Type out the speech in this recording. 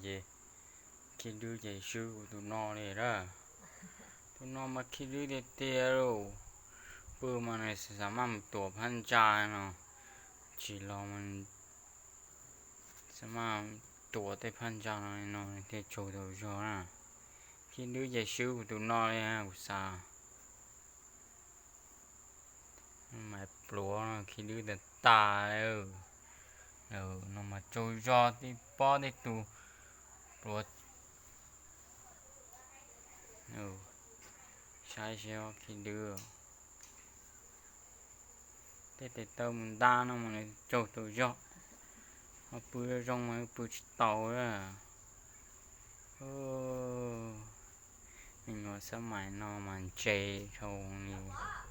ces khib dwb ces swb kuv tus no li lawm. Tus no mas khib dwb tiag tiag lauj. Pw mas nws xav maj mus tuam phab ntsa no, tsis los xav maj tuam tej phab ntsa no no thiaj tsaug tau zog na. Khib dwb ces swb kuv tus no li kuv xav. Maiv pluav no khib dwb tas tas li. No mas tsaug zog tej pob tej tug pluav. Saib seb khib dwb, tej tes taw mus ntab no mas nws tsaug tau zog. Ho pw zoo zoo mas pw tsis tau lawm. Me nyuam xab mais no mas ntse dhau li.